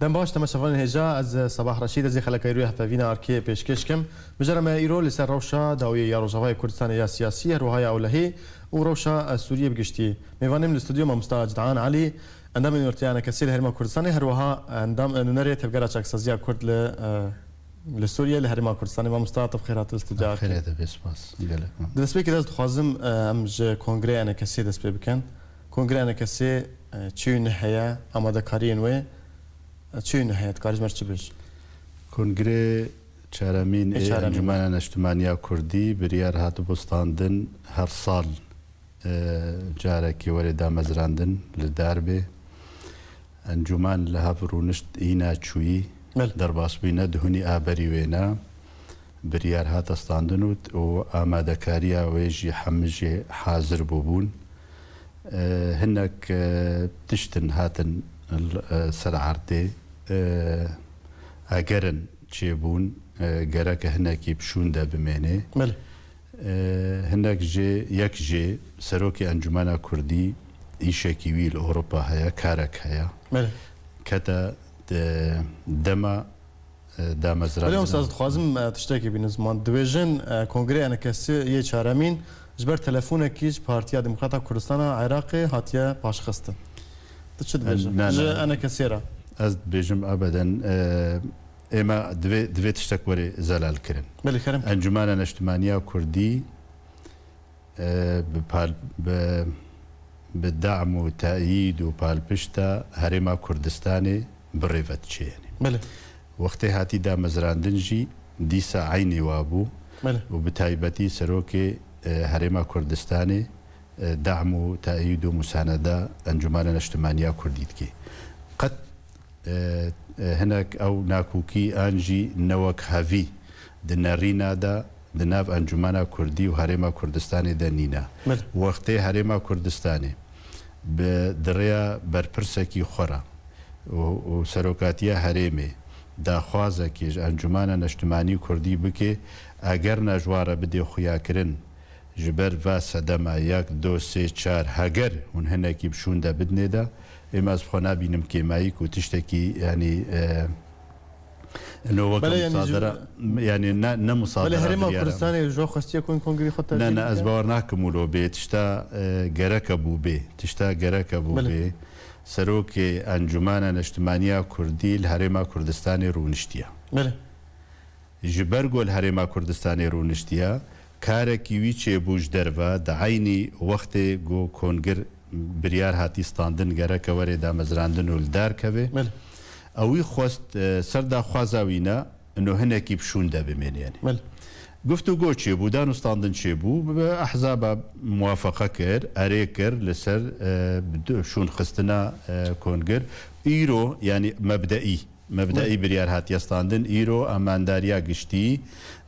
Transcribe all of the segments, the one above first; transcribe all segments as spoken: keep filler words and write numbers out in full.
Dem baş, temaşevanên hêja, ez Sabah Reşîd, ez ê xelekayî rûyê hevpeyvîna Arkê pêşkêş kim. Mijara me îro li ser rewşa dawiyê ya Rojavayê Kurdistanê ya siyasî, her wiha ya ewlehî û rewşa, e, Sûriyê bi giştî. Mêvanê min li stûdyo mamosta Cidan Elî, endamên Ortaya Enekesê li Herêma Kurdistanê, her wiha endam, e, nûnerê Tevgera Çaksaziya Kurd li, e, li Sûriyê, li Herêma Kurdistanê. Mamosta, tu bi xêr hatî li stûdyoya Arkê. Xêr te be, spas. Gelek. Di destpêkê de ez dixwazim, e, em ji Kongrê Enekesê dest pê bikin. Kongrê Enekesê, e, çi û ne heye, amadekariyên wê, e, çi û ne heye, dikarî ji me re çi bêjî? Kongrê çaremîn Ê ê çaremîn. Encûmena Neştimaniya Kurdî biryar hatibû standin her sal, e, carekê were damezrandin li dar bê. Encûmen li hev rûnişt îna çûyî Belê. derbasbûyî ne dihunî a berî wêne biryar hate standin û, û amadekariya wê jî hemî jî hazir bûbûn. E, hinek, e, tiştin hatin, e, ser erdê, e, egerin çêbûn, e, gereke hinekî bi şûn de bimênê. Belê. E, hinek jê, yek jê serokê Encûmena Kurdî îşekî wî li Ewropa heye, karek heye. Belê. Kete de-, dema, e, damezrandina. Belê, mamosta, ez dixwazim, e, tiştekî bînim ziman. Dibêjin, e, Kongrê Enekesê yê çaremîn ji ber telefonekî ji Partiya Demokrata Kurdistana Iraqê hatiye paşxistin. Tu çi dibêjî? Na, na. Ji Enekesê re. Ez dibêjim ebeden, e, ême divê, divê tiştek were zelal kirin. Belê, kerem. Encûmena Neştimaniya Kurdî, e, bi pal-, bi, bi dam û teyîd û palpişta Herêma Kurdistanê bi rê ve diçe, yanî. Belê. Wextê hatî damezrandin jî dîsa eynî wa bû Belê. û bi taybetî serokê, e, Herêma Kurdistanê, e, dam û teyîd û musaneda Encûmena Neştimaniya Kurdî dike. Qet e, e, hinek ew nakokî an jî ne wek hevî di nerîna de di nav Encûmena Kurdî û Herêma Kurdistanê de nîne. Belê. Wextê Herêma Kurdistanê bi, di rêya berpirsekî xwe re û, û serokatiya herêmê daxwazekê ji Encûmena Neştimanî Kurdî bike, eger ne ji wan re bidê xuyakirin, ji ber va sedema yek, du, sê, çar, heger hûn hinekî bi şûn de bidinê de, êma ez bi xwe nabînim kêmayî ku tiştekî, yanî, e, no weke Belê, yanî ji musadera, yanî ne, ne musadera Belê, Herêma biryara. Kurdistanê ji xwestiye ku hûn kongrî xwe Ne, ne, ez tevî bawer nakim wilo bê. Tişta, e, gereke bû bê. Tişta gereke bû Belê. bê. Serokê Encûmena Neştimaniya Kurdî li Herêma Kurdistanê rûniştiye. Belê. Ji ber ku li Herêma Kurdistanê rûniştiye, karekî wî çêbû ji derve, di eynî wextê ku kongir biryar hatî standin gereke were damezrandin û li dar keve. Belê. Ew wî xwest, e, ser daxwaza wî ne, ino hinekî bi şûn de bimêne, yanî. Belê. Guftûgo çêbû, dan û standin çêbû, bi ehzaba muwafeqe kir, erê kir li ser, e, bi du-, şûn xistina, e, kongir. Îro, yanî mebdeî, Mebdeî Belê. biryar hatiye standin. Îro amandariya giştî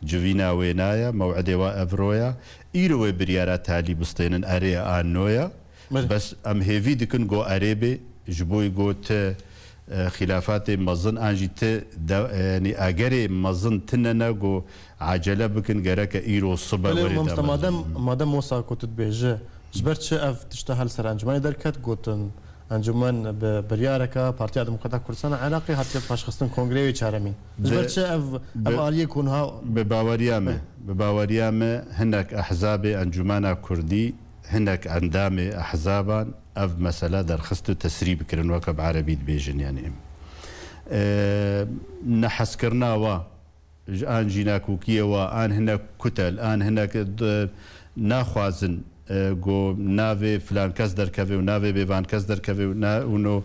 civîna wê naye, mew'idê wa evro ye. Îro wê biryara talî bistênin, erê an no ye. Belê. Bes em hêvî dikin go erê bê, ji bo go ti, e, xîlafatê mezin an jî ti de, e, yanî egerê mezin tine ne go acele bikin, gereke îro sibe Belê, werê mamosta, de madem, mezin. madem wisa ku tu dibêje, ji ber çi ev tişta hel ser encûmenê derket, gotin, Encûmen bi biryareke Partiya Demokrata Kurdistana Iraqê hatiye paşxistin kongreyê çaremîn. Ji Bi, ber çi ev, ev bi, aliyê ku niha bi baweriya me, Be. bi baweriya me hinek ehzabê Encûmena Kurdî, hinek endamê ehzaban ev mesele derxist û tesrî bikirin, weke bi erebî dibêjin, yanî em. E, nehezkirina wa, ji an jî nakokiyê wa, an hinek kutel, an hinek d-, naxwazin, e, ku navê filan kes derkeve û navê bêvan kes derkeve û na-, û no,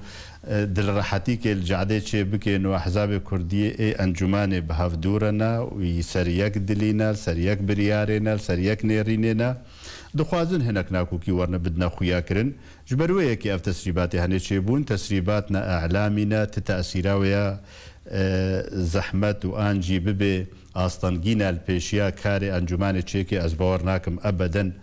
e, dilrehetîkê li cadê çê bike, no ehzabê kurdiyê ê encûmanê bi hev dû re ne û yî ser yek dilî ne, li ser yek biryarê ne, li ser yek nêrînê ne. Dixwazin hinek nakokî werne bidine xuya kirin. Ji ber wê yekê ev tesrîbatê henê çêbûn, tesrîbat ne, e'lamî ne, ti tesîra wê ya, e, zehmet û an jî bibe astengî ne li pêşiya karê encûmanê çêkê, ez bawer nakim ebeden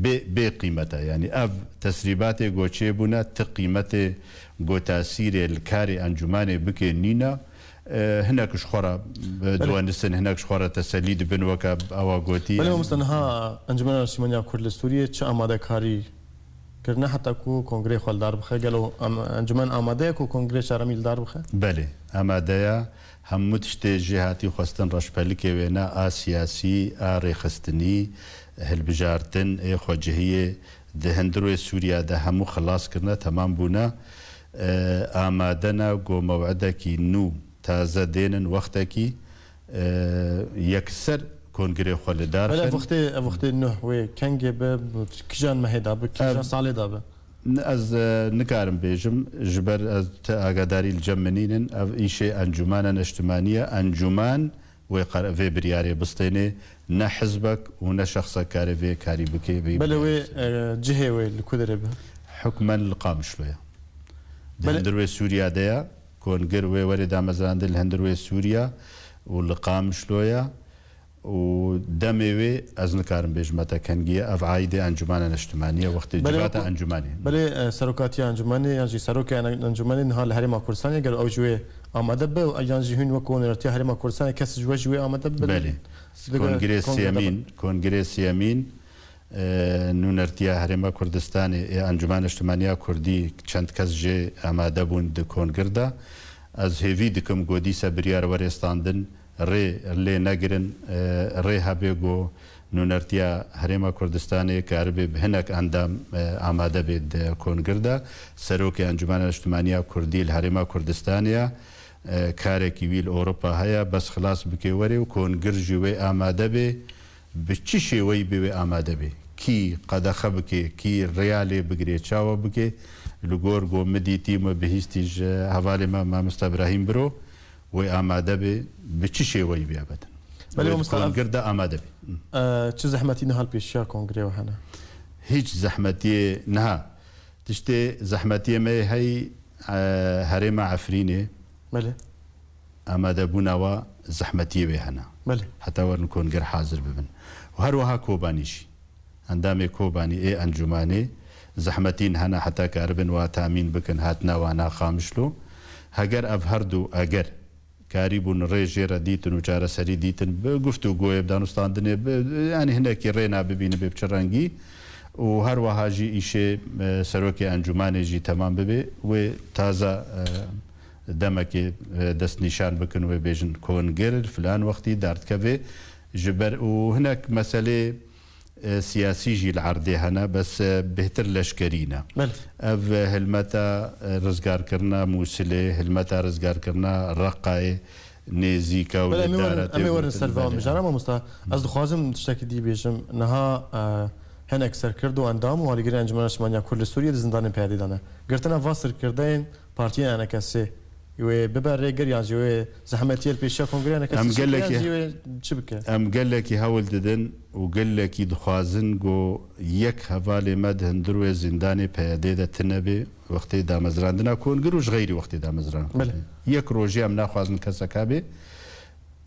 bê, bê qîmet e. Yanî ev tesrîbatê go çêbûne, ti qîmetê go tesîrê li karê encûmanê bike nîne. E, hinek ji xwe re, e, Belê. diwenisin, hinek ji xwe re tesellî dibin, weke ewa gotî, Belê, yanî. Mamoste, niha Encûmena Niştimaniya Kurd li Sûriyê çi amadekarî kirine heta ku kongreyê xwe li dar bixe? Gelo em, encûmen amade ye ku kongreyê çaremî li dar bixe? Belê, amade ye. Hemû tiştê jê hatî xwestin, reşpelikê wêne a siyasî, a rêxistinî, hilbijartin ê xwecihiyê di hundir wê Sûriya de hemû xilas kirine, temam bûne. E, amade ne ku mew'idekî nû taze dênin, wextekî, e, yekser kongrê xwe li dar Belê, ev xin. Wextê, ev wextê nuh wê kengê bi, bi kîjan mehê de bi, kîjan Ev salê de bi? Ez, e, nikarim bêjim, ji ber ez ti agadarî li cem min nînin, ev îşê Encûmana Neştimanî ye. Encûman wê qer-, vê biryarê bistênê, ne hizbek û ne şexsek kare vê karî bike, vê Belê wê, biryarê bistêne. E, cihê wê li ku derê be? Hukmen li Qamişlo ye. Di Belê. Hundir wê Sûriya de ye, kongir wê werê damezrandin li hundir wê Sûriya û li Qamişlo ye. Û demê wê ez nikarim bêjime te kengî ye. Ev aîdê Encûmana Neştimanî ye, wextê Belê, civata wek-, Encûmanê. Belê, e, serokatiya Encûmanê yan jî serokê Ene-, Encûmanê niha li Herêma Kurdistanê, gelo ew ji wê amade be, yan jî hûn wek nûnertiya Herêma Kurdistanê kes ji we ji wê amade be? Belê. Dibe Kongrê kongrê de sêyemîn, be. Kongrê sêyemîn, e, nûnertiya Herêma Kurdistanê ê Encûmana Neştimaniya Kurdî çend kes jê amade bûn di kongir de. Ez hêvî dikim ku dîse biryar were standin, rê lê negirin, e, rê hebe ku nûnertiya Herêma Kurdistanê karibe bi hinek endam, e, amade be di kongir de. Serokê Encûmena Niştimaniya Kurdî li Herêma Kurdistanê ye. E, karekî wî li Ewropa heye, bes xilas bike were û kongir jî wê amade be. Bi çi şêweyî bê wê amade be? Kî qedexe bike, kî rêya lê bigire, çawa bike? Li gor ku min dîtî, min bihîstî ji hevalê me Mamoste Birahîm Biro, wê amade be, bi çi şêweyî bê ebedin? Belê, Wê di mamoste, ev, kongir de amade be. Hı. e, çi zehmetî niha li pêşiya kongrê we hene? Hiç zehmetiyê niha. Tiştê zehmetiyê me yê hey, e, herêma Efrînê. Belê. Amadebûna wa zehmetiyê wê hene. Belê. Heta werin kongir hazir bibin. Û her wiha Kobanî jî. Endamê Kobanî ê encûmanê zehmetîn hene heta karibin wa tamîn bikin hatina wana Qamişlo. Heger ev her du eger karîbûn rê jê re dîtin û çareserî dîtin, bi guftûgoyê, bi danûstandinê, bi, yanî hinekî rê nabibînin bê bi çi rengî. Û her wiha jî îşê, e, serokê encûmanê jî temam bibe, wê taza, e, demekê, e, destnîşan bikin, wê bêjin kongir filan wextî derdikeve ji ber û hinek meselê, e, siyasî jî li erdê hene, bes, e, bêhtir leşkerî ne. Belê. Ev, e, hilmeta, e, rizgarkirina Mûsilê, hilmeta rizgarkirina Reqayê nêzîka û Belê, em ê li werin, dara em ê werin têgirtin ser vê belê. Mijara, mamosta. Ez dixwazim tiştekî dî bêjim. Niha, e, hinek serkirt û endam û alîgirê Encûmena Niştimaniya Kurd li Sûriyê di zindanên P Y D'ê de ne. Girtina va serkirdeyên partiyên E N K S'ê wê bibe rêgir yan jî wê zehmetiyê li pêşiya kongrê E N K S'ê Em çi bike yan gelekî, jî wê çi bike? Em gelekî hewl didin û gelekî dixwazin ku yek hevalê me di hundir wê zîndanê P Y D'ê de tune be wextê damezrandina kongir û ji xeyrî wextê damezrandina Belê. kongir. Yek rojê em naxwazin keseka be.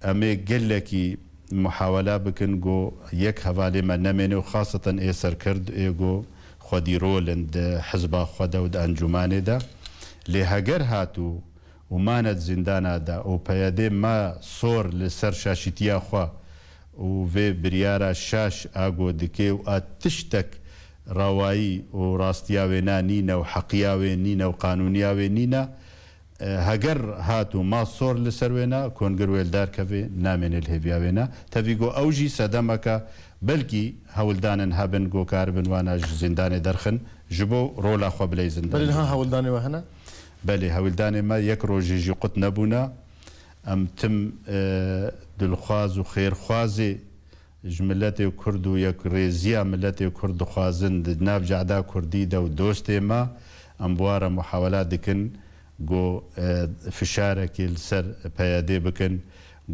Em ê gelekî muhawela bikin ku yek hevalê me nemêne û xaseten ê serkird ê ku xwedî rol in di hizba xwe de û di encûmanê de. Lê heger hat û, û mane di zîndana de û P Y D ma sor li ser şaşîtiya xwe û vê biryara şaş a ku dike û a tiştek rawayî û rastiya wê na nîne û heqiya wê nîne û qanûniya wê nîne, E, heger hat û ma sor li ser wê ne, kongir wê li dar keve, namêne li hêviya wê ne. Tevî ku ew jî sedemeke belkî hewldanin hebin ku karibin wana ji zîndanê derxin, ji bo rola xwe bileyzin. Belê niha hewldanê we hene? Belê, hewldanê me yek rojê jî qut nebûne. Em tim, e, dilxwaz û xêrxwazê ji miletê Kurd û yekrêziya miletê Kurd dixwazin di nav cehda Kurdî de û dostê me, em bi wan re muhawela dikin ku, e, fişarekê li ser P Y D bikin,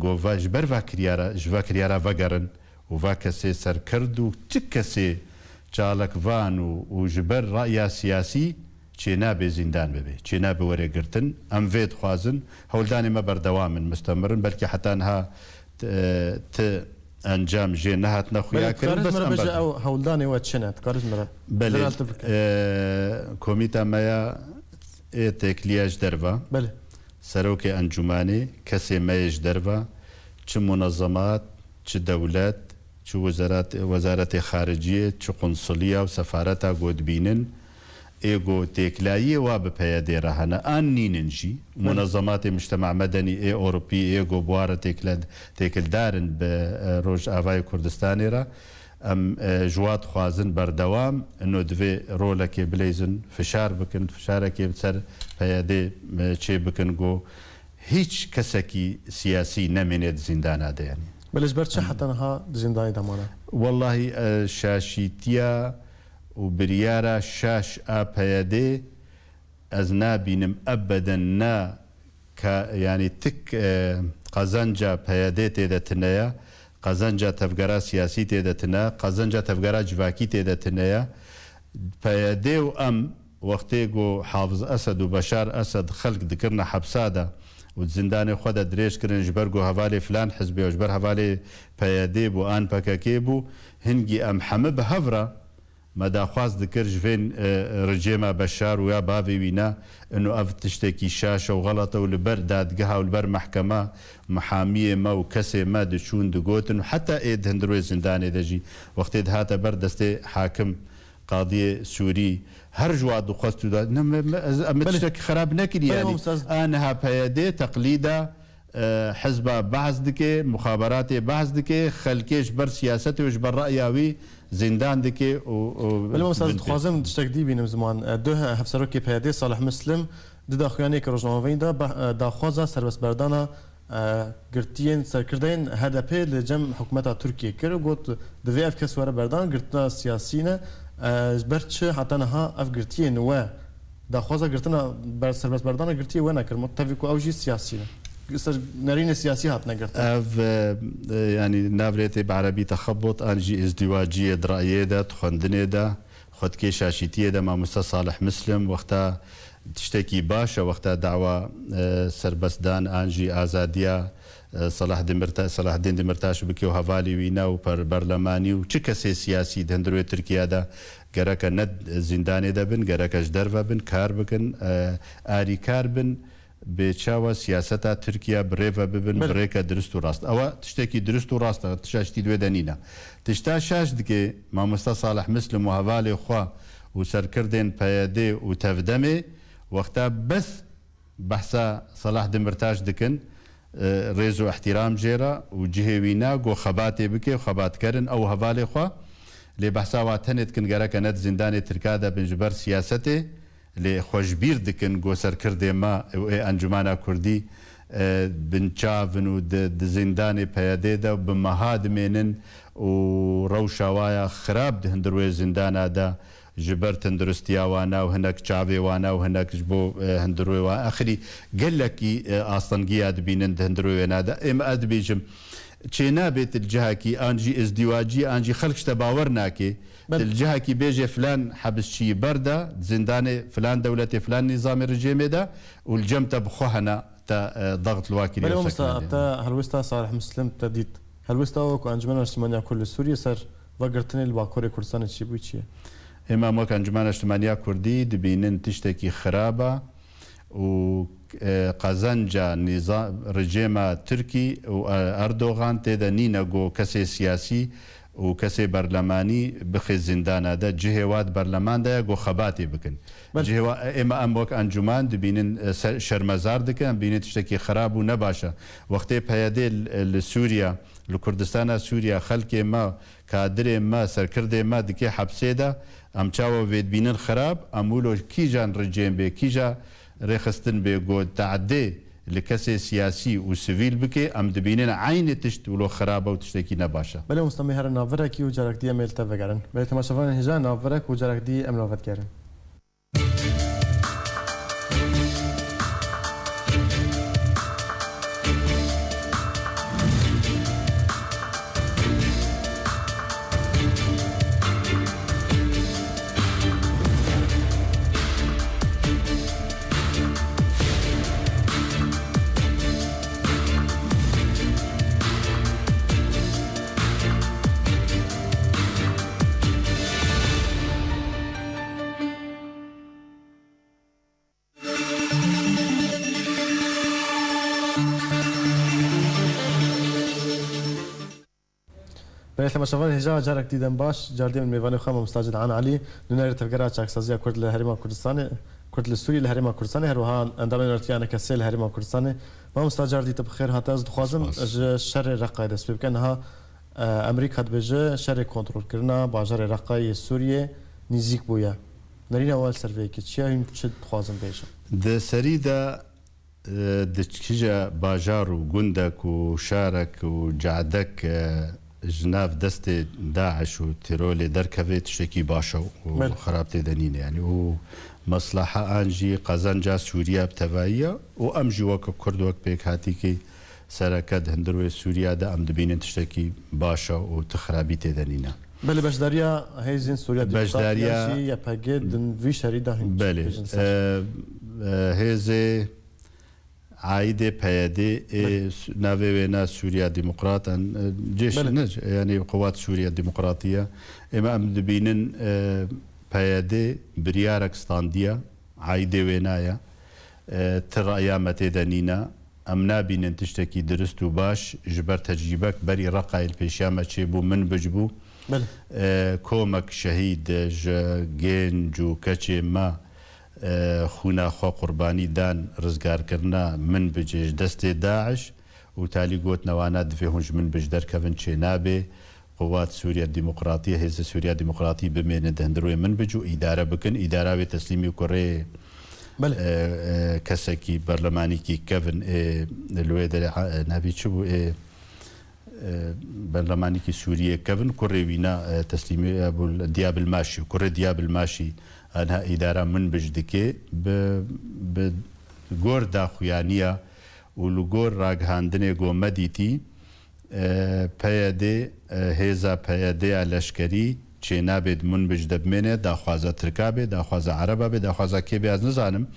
ku ve ji ber va kiryara, ji va kiryara vegerin û va kesê serkird û çi kesê çalakvan û, û ji ber raya siyasî çênabe zîndan bibe, çênabe were girtin. Em vê dixwazin. Hewldanê me berdewam in, mustemir in. Belkî heta niha t-, e, ti encam jê nehatine xuya Belê, kirin, dikarî bes min re em bêje berdewam. Ew hewldanê we çi ne? Dikarî min re Belê, zelal tu bike. E, komîta me ya ê têkiliya ji derve, Belê. Serokê encûmanê, kesê me yê ji derve, çi munezemat, çi dewlet, çi wezerat-, wezaretê xariciyê, çi qunsuliya û sefareta ku dibînin, ê ku têkilayiyê wa bi P Y D re hene, an nînin jî, munezematê mujtema medenî ê Ewropî ê ku bi wa re têkile-, têkildar in bi, e, Rojavayê Kurdistanê re, em, e, ji wa dixwazin berdewam ino divê rolekê bileyzin, fişar bikin, fişarekê bi ser P Y D, e, çê bikin ku hîç kesekî siyasî nemêne di zîndana de, yanî. Belê ji ber çi heta niha di zîndanê de mane? Wellahî, e, şaşîtiya û biryara şaş a P Y D ez nabînim ebeden, na ka, yanî tik, e, qezenca P Y D tê de tune ye, qezenca tevgera siyasî tê de tune, qezenca tevgera civakî tê de tune ye. P Y D û em wextê ku Hafiz Esed û Beşar Esed xelk dikirine hepsa de û di zindanê xwe de dirêj kirin ji ber ku hevalê filan hizbê û ji ber hevalê P Y D bû an P K K bû, hingî em heme bi hev re me daxwaz dikir ji vên, e, rejêma Beşar û ya bavê wî ne, ino ev tiştekî şaş e û xelet e û li ber dadgeha û li ber mehkema mihamiyê me û kesê me diçûn digotin û heta ê di hundirê zindanê de jî wextê dihate ber destê hakim, qadiyê Sûrî, her ji wa dixwest û da, ne, me, me, ez, em Belê. tiştekî xerab nekiriye, Belê, yanî. Mamoste, ez A niha P Y D teqlîda, e, hizba Be'es dike, muxaberatê Be'es dike, xelkê ji ber siyasetê û ji ber re'ya wî zîndan dike û, û Belê, mamoste, ez bin dixwazim tiştek dî bînim ziman. E, du he-, hevserokê P Y D Salih Muslim di daxuyaniyeke rojnamevanî de beh-, e, daxwaza serbestberdana, e, girtiyên serkirdeyên H D P li cem hikûmeta Tirkiyê kir û got, divê ev kes were berdan, girtina siyasî ne. E, ji ber çi heta niha ev girtiyên we daxwaza girtina ber-, serbestberdana girtiyê we nekir? Tevî ku ew jî siyasî ne. Ser nerînê siyasî hatine girtin. Ev, e, e, yanî navrêtê bi erebî texebut an jî îzdîwaciyê di rayê de, di xwendinê de, xwe dikê şaşîtiyê de mamoste Salih Muslim wexta tiştekî baş e, wexta dawa, e, serbestdan an jî azadiya, e, Selahdîn Mirta-, Selahdîn Demirtaş bike û hevalê wî ne û per-, berlemanî û çi kesê siyasî di hundirê Tirkiye de gereke ne zîndanê de bin, gereke ji derve bin, kar bikin, e, arîkar bin. Bê çawa siyaseta Tirkiye bi rê ve bibin, bi Belê. rêke dirust û rast. Ewa tiştekî dirust û rast e, tişa ji tî di wê de nîne. Tişta şaş dike, mamoste Salih Muslim û hevalê xwe û serkirdên P Y D û Tevdemê, wexta bes behsa Selah Demirtaş dikin, e, rêz û ihtiram jê re û cihê wî ne, go xebatê bike û xebatkerin ew hevalê xwe. Lê behsa wa tenê dikin, gereke ne di zîndanê Tirka de bin ji ber siyasetê. Lê xwe ji bîr dikin ku serkirdê me û ê Encûmena Kurdî, e, binçav in û di, di zîndanê P Y D de bi meha dimênin û rewşa wa ya xirab di hundir wê zîndana de ji ber tenduristiya wana û hinek çavê wana û hinek ji bo, e, hundir wê wan. Axirî gelekî, e, astengiya dibînin di hundir wê wêna de. Ê me ez dibêjim, çênabê tu li cihekî an jî îzdîwacî an jî xelk ji te bawer nake. Belê. Tu li cihekî bêjê filan hebisçiyî berde, di zindanê filan dewletê, filan nîzamê rejêmê de û li cem te bi xwe hene, te, e, daxit li wa kiriye Belê û mamoste, sekinandê. Te helwesta Salih Muslim te dît. Helwesta we ku Encûmena Niştimaniya Kurd li Sûriyê ser vegirtinê li Bakurê Kurdistanê çêbûyî çi ye? Ê me em wek Encûmena Niştimaniya Kurdî dibînin tiştekî xirab e û, e, qezenca nîza-, rejêma Tirkî û, e, Erdogan tê de nîne ku kesê siyasî û kesê berlemanî bixe zîndana de. Cihê wa di berleman de ye ku xebatê bikin. Bel- Cihê wa, ê me em wek encûman dibînin, e, ser-, şermezar dikin, em dibînin tiştekî xirab û ne baş e. Wextê P Y D li, li Sûriye, li Kurdistana Sûriye xelkê me, kadirê me, serkirdê me dike hepsê de, em çawa vê dibînin xirab, em wilo kîjan rejêm bê, kîja rêxistin bê ku te'dê li kesê siyasî û sivîl bike, em dibînin eynî tişt wilo xirab e û tiştekî ne baş e. Belê, mamoste, em ê herin navberekî û carek dî em ê li te vegerin. Belê, temaşevanên hêja, navberek û carek dî em li we vedigerin. Belê temaşevanên hêja, carek dî dem baş. Cardî min mêvanê xwe Mamosta Cîlan Elî, nûnerê Tevgera Çaksaziya Kurd li Herêma Kurdistanê, Kurd li Sûriyê li Herêma Kurdistanê, her wiha endamê Nûnertiya N K S lê li Herêma Kurdistanê. Mamosta, cardî te bi xêr hate. Ez dixwazim Spas. ji şerê Reqayê dest pê bikim. Niha, e, Amerîka dibêje şerê kontrolkirina bajarê Reqayê yê Sûriyê nîzîk bûye. Nerîna we li ser vê yekê çi ye? Hûn çi dixwazin bêjin? Di serî de, e, di kîja bajar û gundek û şarek û cadek, e, ji nav destê DAIŞ û terorê derkeve tiştekî baş e û Belê. xerab tê de nîne. Yanî û mesleha an jî qezenca Sûriya bi tevayî ye û em jî weke Kurd, wek pêkhatîkê sereke di hundirê Sûriya de em dibînin tiştekî baş e û ti xerabî tê de nîne. Belê, beşdariya hêzên Sûriya Demokratî Beşdariya jî Y P G din vî şerî de hûn Belê. bêjin ser. E, e, hêzê aîdê P Y D ê Belê. Su-, navê wêna Sûriya Demokrat an, e, cêş Belê. ne, yanî Quwat Sûriya Demokratî ye. Ême em dibînin, e, P Y D biryarek standiye, aîdê wêna ye. E, ti raya me tê de nîne. Em nabînin tiştekî dirist û baş ji ber tecrîbek berî Reqayê li pêşiya me çêbû, Minbic bû. Belê. E, komek şehîd ji gênc û keçê me, e, xwîna xwe qurbanî dan rizgarkirina Minbicê ji destê DAIŞ û talî gotin, wana divê hûn ji Minbic derkevin, çênabe. Quwat Sûriya Demokratî, Hêzê Sûriya Demokratî bimêne di hundirê Minbic û îdare bikin. Îdara wê teslîmî kurê, Belê. e, e, kesekî, berlemanîkî kevin ê li wê derê, e, navî çi bû? Ê, e, berlemanîkî Sûriyê kevin, kurê wîna, e, teslîmî, e, bû Diyabil Maşî. Kurê Diyabil Maşî anha îdara Minbic dike. Bi, bi gor daxuyaniya û li gor ragihandinê go me dîtî, e, P Y D, e, hêza P Y D ya leşkerî çênabe di Minbic de bimêne, daxwaza Tirka bê, daxwaza Ereba bê, daxwaza kê bê, ez nizanim.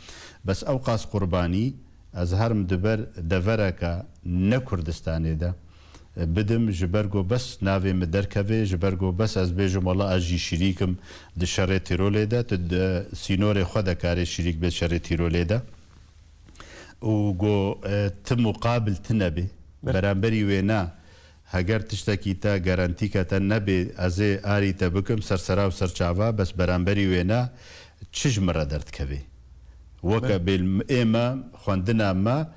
Bes ew qas qurbanî, ez herim di ber devereke ne Kurdistanê de, e, bidim, ji ber ku bes navê min derkeve, ji ber ku bes ez bêjim, wela ez jî şirîk im di şerê tîrolê de, tu di sînorê xwe de karê şirîk bê şerê tîrolê de. Û go, e, ti muqabil tine bê. Belê. Beramberî wê ne, heger tiştekî te, garantîke te nebê, ez ê arî te bikim ser sera û ser çava, bes beramberî wê ne, çi ji min re derdikevê? Weke Belê. bêl ê me, xwendina me,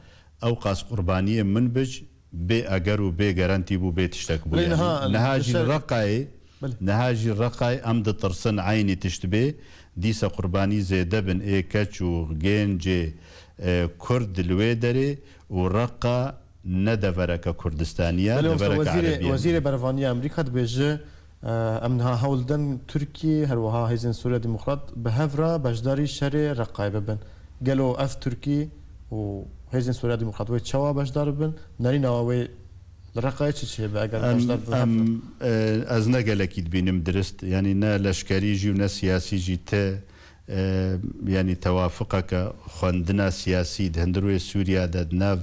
ew qas qurbaniyê Minbic bê eger û bê garantî bû, bê tiştek bû. Belê, Yani niha, niha jî dişer- Reqayê, Belê. niha jî Reqayê em ditirsin eynî tişt bê, dîsa qurbanî zêde bin, ê keç û gêncê, e, Kurd li wê derê û Reqa ne devereke Kurdistanî ye, Belê, wexta devereke wezîrê, Erebî ye. wezîrê berevaniya Amerîka dibêje, e, em niha hewl din Tirkî, her wiha Hêzên Sûriya Demokrat bi hev re beşdarî şerê Reqayê bibin. Gelo ev Tirkî û Hêzên Sûriya Demokrat wê çawa beşdar bibin? Nerîna wê li Reqayê çi çêbe eger Em, beşdar bibin hev re? em, e, ez ne gelekî dibînim dirist, yanî ne leşkerî jî û ne siyasî jî te e, yanî tewafiqeke xwendina siyasî di hundirê Sûriya de di nav,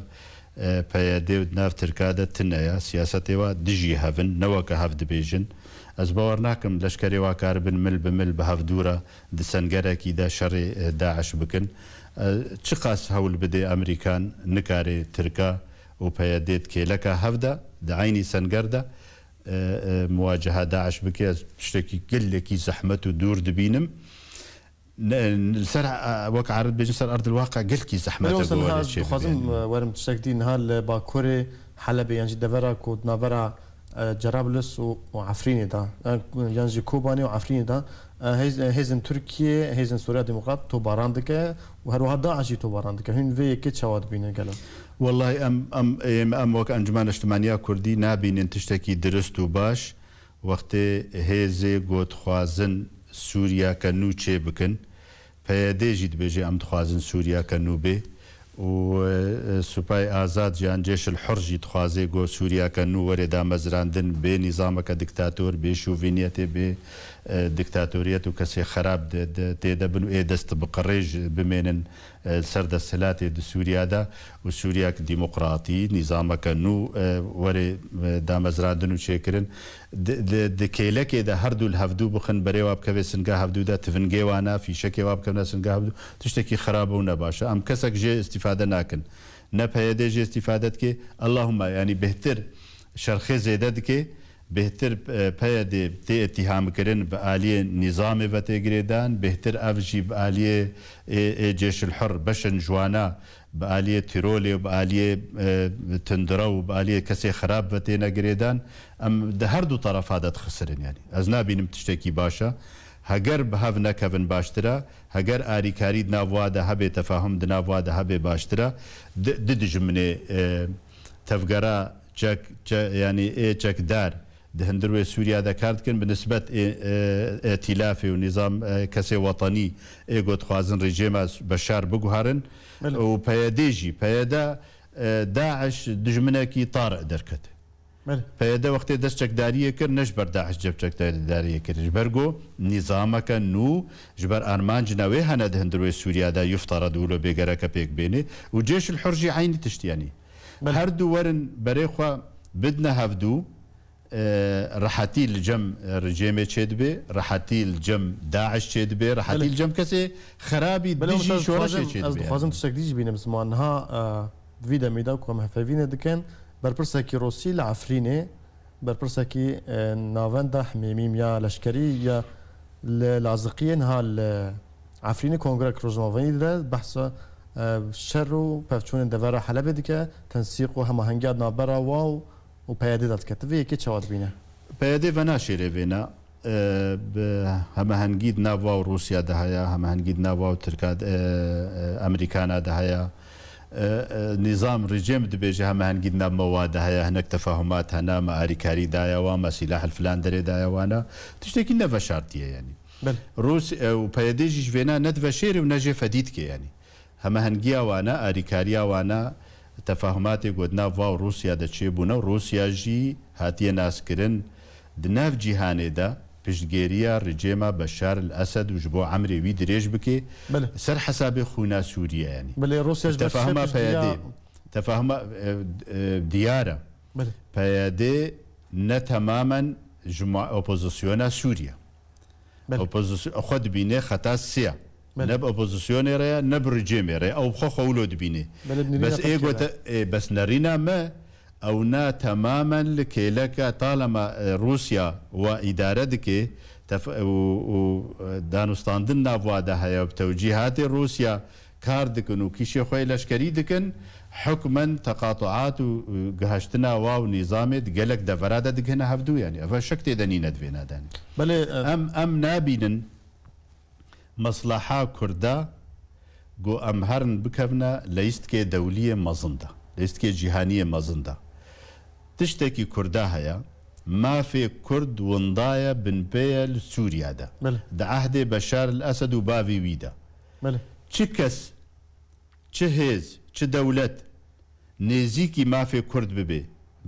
e, P Y D û di nav Tirka de tune ye. Siyasetê wa dijî hev in, ne weke hev dibêjin. Ez bawer nakim leşkerê wa karibin mil bi mil bi hev dû re di sengerekî de şerê, e, DAIŞ bikin. E, çiqas hewl bidê Amerîkan nikare Tirka û P Y D di kêleka hev de, di eynî senger de, e, e, muwaceha DAIŞ bike. Ez tiştekî gelekî zehmet û dûr dibînim. Ne, li ser, e, wek erid bêjin, ser erdil waqe gelkî zehmet e Belê, ku niha were çê dixwazim, bibînin. e, werim tiştek dî. Niha li bakurê Helebê, yan jî devera ku di navbera, e, Cerablus û, û Efrînê de, e, yan jî Kobanê û Efrînê de, e, hêz-, e, hêzên Tirkiyê, hêzên Sûriya Demokrat tobaran dike û her wiha DAIŞ jî tobaran dike. Hûn vê yekê çawa dibînin gelo? Wellahî em, em, em, em wek Encûmena Niştimaniya Kurdî nabînin tiştekî dirist û baş. Wextê hêzê ku dixwazin Sûriyeke nû çêbikin, P Y D jî dibêje, em dixwazin Sûriyeke nû bê û, e, Supayê Azad jî an Cêşil Hur jî dixwaze ku Sûriyeke nû were damezrandin, bê nîzameke diktator, bê şovîniyetê, bê, e, diktatoriyet û kesê xerab de, de, tê de bin û ê dest bi qirêj bimênin e, li ser desthilatê di Sûriya de û Sûriyek demokratî, nîzameke nû, e, were, e, damezrandin û çêkirin. Di, di, di kêlekê de her du li hevdû bixin, berê wa bikeve singa hevdû de, tivingê wana, fîşekê wa bikevne singa hevdû, tiştekî xirab û ne baş e. Em kesek jê îstîfade nakin. Ne P Y D jê îstîfade dike. Allahumma, yanî bêhtir şerxê zêde dike. Bêhtir, e, PYD tê îtîhamkirin bi aliyê nîzamê ve tê girêdan, bêhtir ev jî bi aliyê ê, ê Cêşil Hur beşên ji wana bi aliyê tîrolê û bi aliyê, e, tundrew û bi aliyê kesê xirab ve têne girêdan. Em di her du terefa de dixisirin, yanî. Ez nabînim tiştekî baş e. Heger bi hev nekevin baştir e, heger arîkarî di nav wa de hebe, tefahum di nav wa de hebe baştir e. Di, di dijminê, e, tevgera çek, çe-, yanî ê çekdar di hundir wê Sûriya de kar dikin, bi nisbet ê, ê, îtîlafê û nîzam, ê, kesê wetenî ê ku dixwazin rejîma Beşar biguherin. Belê. Û PYD jî, PYD, e, DAIŞ dijminekî tariq derket. Belê. PYD wextê dest çekdariyê kir, ne ji ber DAIŞ cem çekdariyê kir. Ji ber ku nîzameke nû, ji ber armancina wê hene di hundir wê Sûriya de yuftared wilo bê gereke pêk bênê. Û Cêşil Hur jî eynî tişt, yanî. Belê. Her du werin berê xwe bidine hevdû, e, rehetî li cem, e, rejêmê çêdibe, rehetî li cem DAIŞ çêdibe, rehetî Belê. li cem kesê xerabî Belê, dijî Ustaz, şoreşê dixwazim, ez çêdibe, dixwazim yanî. tiştek dî jî bînim ziman. Niha, e, di vî demî de ku em hevpeyvînê dikin, berpirsekî Rûsî li Efrînê, berpirsekî, e, navenda hemêmî ya leşkerî ya li Laziqiyê niha li Efrînê kongrek rojnamevanî de behsa, e, şer û pevçûnên devera Helebê dike, tensîq û hemahengiya navbera wa û û PYD de dike. Tu vê yekê çawa dibîne? PYD venaşêrê vêna, e, bi hemahengî di nav wa û Rûsya de heye, hemahengî di nav wa û Tirka de, e, e, Amerîkana de heye. E, e, nîzam, rejîm dibêje hemahengî di nav me wa de heye, hinek tefahumat hene, me arîkarî daye wan, me sîlah li filan derê daye wana. Tiştekî neveşartiye, yanî. Belê. Rûs-, e, û PYD jî ji vêna ne diveşêrê û ne jê fedî dike, yanî. Hemehengiya wane, arîkariya wane, tefahumatê ku di nav wa û Rûsya de çêbûne û Rûsya jî hatiye naskirin di nav cîhanê de piştgêriya rejêma Beşar el Esed û ji bo emrê wî dirêj bike Belê. ser hesabê xwîna Sûriye, yanî. Belê, Rûsya ji ber Tefahuma şer piştgiriya PYD, tefahuma, e, e, diyar e. Belê. PYD ne temamen ji ma-, opozisyona Sûriye. Belê. Opozisyon, xwe dibîne xeta sê ya. Belê. Ne bi opozisyonê re ye, ne bi rejîmê re ye. Ew xwe xwe wilo dibîne. Belê, bi nêrîna Bes ê Tirkiyê gote, re. ê, bes nerîna me, ew na temamen li kêleka talema, e, Rûsya wa îdare dike, tef-, û, û, e, danûstandin nav wa de heye, bi tewcîhatê Rûsya kar dikin û kîşê xwe yê leşkerî dikin, hukmen teqatuat û, û gihaştina wa û nîzamê di gelek devera de digihine hevdû, yanî. Ev şek tê de nîne di vê nadanê. Belê, e, Em, em nabînin meslaha Kurda ku em herin bikevine leyîstikê dewliyê mezin de, leyîstikê cîhaniyê mezin de. Tiştekî Kurda heye, mafê Kurd winda ye, binpê ye li Sûriye de. Belê. Di ehdê Beşar el Esed û bavê wî de. Belê. Çi kes, çi hêz, çi dewlet nêzîkî mafê Kurd bibe,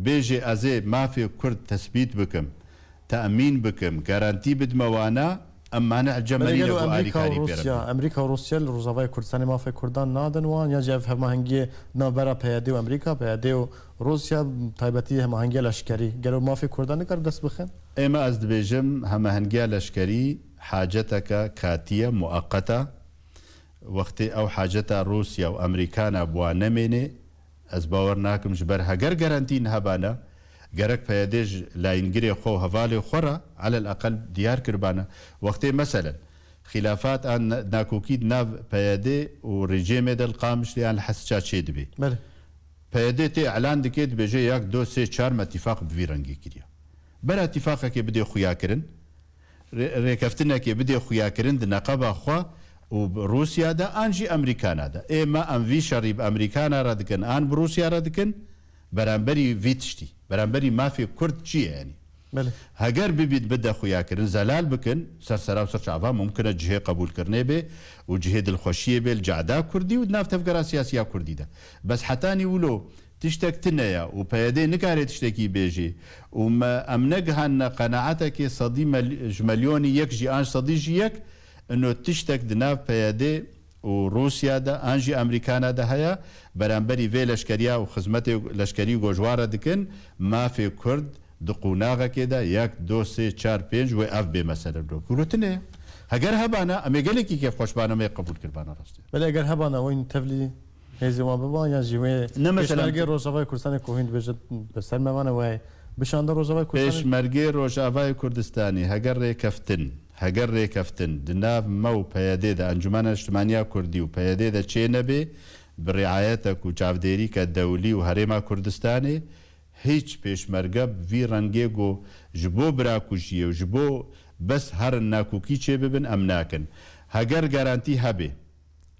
bêje ez ê mafê Kurd tesbît bikim, temîn bikim, garantî bidime wana, em mani'e cem Belê, me nîne gelo ku Amerîka û alîkarî pê re Rûsya, bike. Amerîka û Rûsya li Rojavayê Kurdistanê mafê Kurdan nadin wan, ya jî ev hemahengiyê navbera PYD û Amerîka, PYD û Rûsya, taybetî hemahengiyê leşkerî, gelo mafê Kurdan nikare dest bixin? Ême ez dibêjim, hemahengiya leşkerî haceteke katî ye, mueqet e. Wextê ew haceta Rûsya û Amerîkana bi wan nemêne, ez bawer nakim ji ber heger garantî hebana, gerek PYD ji layîngirê xwe û hevalê xwe re elel eqel diyar kiribana. Wextê meselen, xîlafat an nakokî di nav PYD û rejîmê de li Qamişlê yan li Hesiça çêdibe. Belê. PYD tê îlan dike, dibêje yek, do, sê, çar me tîfaq bi vî rengî kiriye. Bera tîfaqekê bidê xuyakirin, rê-, rêkeftinekê bidê xuyakirin di neqeba xwe û bi Rûsya de an jî Amerîkana de. Ê me em vî şerî bi Amerîkana re dikin, an bi Rûsya re dikin, beramberî vî tiştî, beramberî mafê Kurd çi ye, yanî? Belê. Heger bibît bide xuyakirin, zelal bikin, ser sera û ser çava mumkin e cihê qebûlkirinê bê û cihê dilxweşiyê bê li cehda Kurdî û di nav tevgera siyasî ya Kurdî de. Bes hetanî wilo tiştek tune ye û PYD nikare tiştekî bêjî û me, em negihanine qenaetekê sedî mel-, ji milyonî yek jî an ji sedî jî yek, ino tiştek di nav PYD û Rûsya de an jî Amerîkana de heye, beramberî vê leşkeriya û xizmetê leşkerî ku ji wan re dikin, mafê Kurd di qonaxekê de yek, do, sê, çar, pênc wê ev bê mesele dilo. Ku tune ye. Heger hebana, em ê gelekî kêfxweş bana, em ê qebûl kiribana rastî. Belê eger hebana, wîn tevlî hêzên wan biban, yan jî wê Ne mesele pêşmergê em Rojavayê Kurdistanê ku hûn dibêjin bi ser me mane, wê Bi şanda Rojavayê Kurdistanê. Pêşmergê Rojavayê Kurdistanê heger rêkeftin, heger rêkeftin di nav me û P Y D'ê de, Encûmena Niştimaniya Kurdî û P Y D'ê de çê nebê, bi riayetek û çavdêrîke dewlî û Herêma Kurdistanê, hîç pêşmerge bi vî rengê ku ji bo birakujiyê û ji bo bes herin nakokî çêbibin, em nakin. Heger garantî hebe,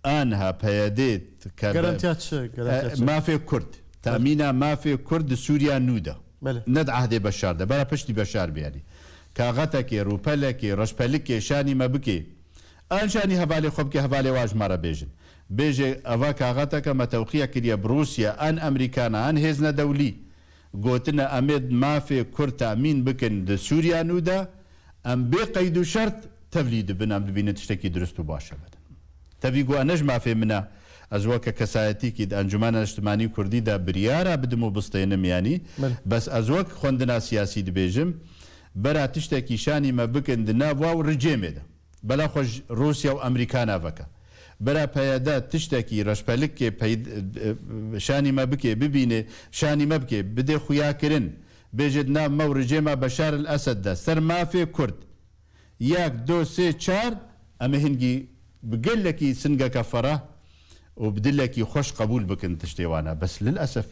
aniha P Y D ke be-, Garantiya çi? Garantiya e, çi? Mafê Kurd. Temîna mafê Kurd di Sûriya nû de. Belê. Ne di ehdê Beşar de. Bera piştî Beşar bî yanî. Kaxetekê, rûpelekê, reşpelikê şanî me bikê. An şanî hevalê xwe bikê, hevalê wa ji me re bêjin. Bêje, eva kaxeteke me tewqiya kiriye bi Rûsya, an Emerîkana, an hêzne dewlî. Gotine, em ê mafê Kurd temîn bikin di Sûriya nû de, em bê qeyd û şert tevlî dibin, em dibînin tiştekî dirust û baş e bedin. Tevî got, ne ji mafê min e, ez weke kesayetîkî di Encûmena Niştimanî Kurdî de biryara bidim û bistênim, yanî. Belê. Bes ez wek xwendina siyasî dibêjim, bera tiştekî şanî me bikin di nav wa û ricêmê de. Bela xwe ji Rûsya û Emerîkana veke. Bera P Y D tiştekî reşpelikê pey-, şanî me bikê, bibîne, şanî me bikê, bidê xuyakirin. Bêje di nav me û rejêma Beşar el Esed de ser mafê Kurd. Yek, du, sê, çar, em ê hingî bi gelekî singeke ferah û bi dilekî xweş qebûl bikin tiştê wana. Bes lilesef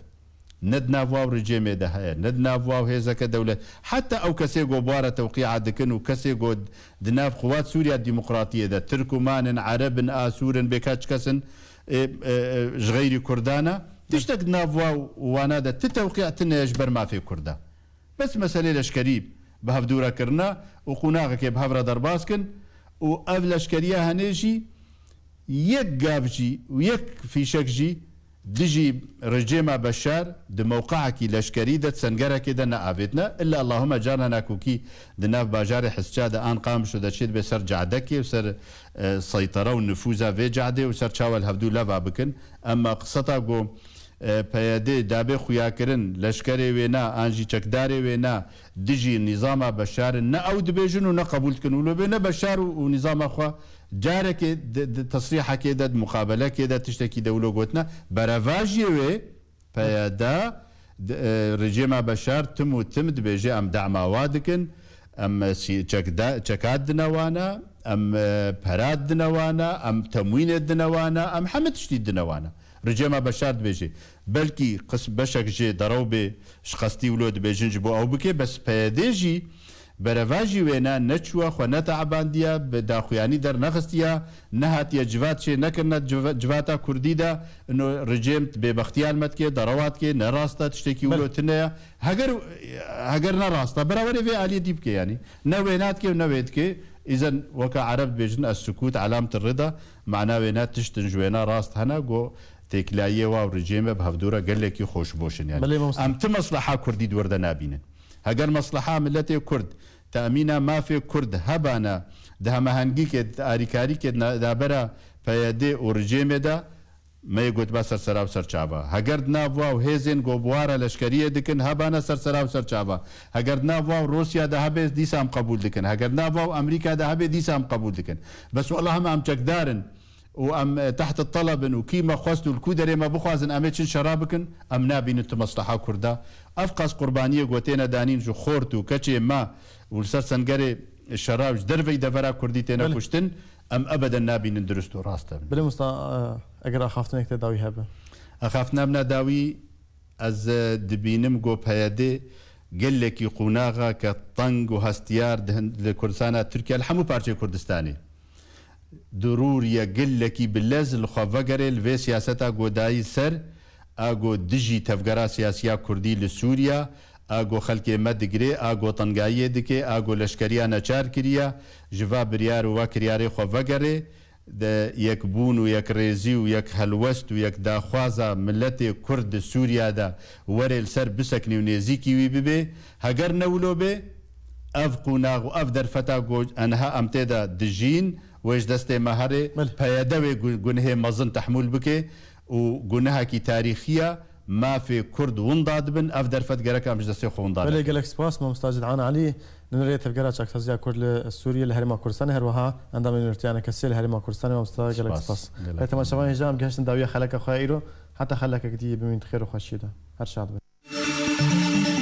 ne di nav wa û rejêmê de heye, ne di nav wa û hêzeke dewlet. Heta ew kesê ku bi wa re tewqîa dikin û kesê ku di nav Quwat Sûriya Demokratiyê de, Tirkuman in, Ereb in, Asûr in, bêka çi kes in, ê, ê, ê, ji xeyrî Kurdan e. Tiştek di nav wa û wana de ti tewqîa tune ye ji ber mafê Kurda. Bes meselê leşkerî bi hevdû re kirine û qonaxekê bi hev re derbas kin û ev leşkeriya henê jî yek gav jî û yek fîşek jî dijî rejêma Beşar di mewqeekî leşkerî de, di sengerekê de neavêtine. Illa Allahume carna nakokî di nav bajarê Hisça de an Qamişo de çêdibe ser cadekê û ser, e, seytera û nifûza vê cadê û ser çawa li hevdû leva bikin. Emma qiseta ku e, P Y D dabê xuyakirin, leşkerê wêna, an jî çekdarê wêna dijî nîzama Beşar in, ne ew dibêjin û ne qebûl dikin. Wilo bê ne Beşar û, û nîzama xwe carekê di, di tesrîhekê de, di muqabelekê de tiştekî de wilo gotine. Berevajiyê wê P Y D, di, e, rejêma Beşar tim û tim dibêje, em dema wa dikin, em, e, sî-, çekda-, çekat dine wana, em, e, perat dine wana, em temwînê dine wana, em hemî tiştî dine wana. Rejêma Beşar dibêje, belkî qis-, beşek jê derew bê, ji qestî wilo dibêjin ji bo ew bike, bes P Y D jî berevajî wêna neçûye, xwe neteebandiye, bi daxuyanî dernexistiye, nehatiye civat çê nekirine civa-, civata Kurdî de, ino rejêm bêbextiya li me dike, derewa dike, ne rast e, tiştekî wilo Belê. tune ye. Heger, heger ne rast e, bira were vê aliyê dî bike yanî. Ne wêna dike û ne wê dike. Îzen weke Ereb dibêjin, "Es-sukût alamet rida", mana wêna tiştin ji wêna rast hene, go têkilayiyê wa û rejême bi hevdû re gelekî xweşboş in. Yani Belê, mamoste. Em ti mesleha Kurdî di wir de nabînin. Heger mesleha miletê Kurd, temîna mafê Kurd hebana di hemahengîkê, di arîkarîkê di na-, nabera P Y D û rejêmê de, me yê gotiba ser sera û ser çava. Heger di nav wa û hêzên ku bi wa re leşkeriyê dikin hebana ser sera û ser çava. Heger di nav wa û Rûsya de hebe, dîsa em qebûl dikin. Heger di nav wa û Amerîka de hebe, dîsa em qebûl dikin. Bes wela hema em çekdar in û em, e, teht teleb in û kî me xwest û li ku derê me bixwazin, em ê çin şera bikin, em nabînin tu mesleha Kurda. Ev qas qurbaniyê ku têne danîn ji xort û keçê me û li ser sengerê şera û ji derveyî devera Kurdî têne Belê. kuştin, em ebeden nabînin dirust û rast e. Belê, mamoste, e, eger axaftinek te dawî hebe. Axaftina min a dawî, ez, e, dibînim ku P Y D gelekî qonaxeke teng û hestiyar di hin-, li Kurdistana Tirkiye, li hemû parçeyê Kurdistanê dirûriye, gelekî bi lez li xwe vegerê, li vê siyaseta ku dayî ser, a ku dijî tevgera siyasiya Kurdî li Sûriya, a ku xelkê me digirê, a ku tengayiyê dike, a ku leşkeriya neçar kiriye, ji va biryar û va kiryarê xwe vegerê, de yekbûn û yekrêzî û yek helwest û yek daxwaza miletê Kurd di Sûriya de were li ser biseknî û nêzîkî wî bibê. Heger ne wilo bê, ev qonax û ev derfeta ku eniha em tê de dijîn, wê ji destê me herê, Belê. P Y D wê gu-, gunehê mezin tehmûl bike û gunehekî tarîxî ye. Mafê Kurd winda dibin, ev derfet gerek em ji destê xwe winda Belê, nekin. Gelek spas, mamosta Cîdhan Elî, nûnerê Tevgera Çaksaziya Kurd li Sûriyê, li Herêma Kurdistanê, her wiha endamê Nûnertiya Kesê li Herêma Kurdistanê, mamosta, gelek Spas. spas. Gelek Her temaşevanên hêja em gihiştin dawiya xeleka xwe ya îro, heta xelekek dî bimînin di xêr û xweşiyê de. Her şad bin.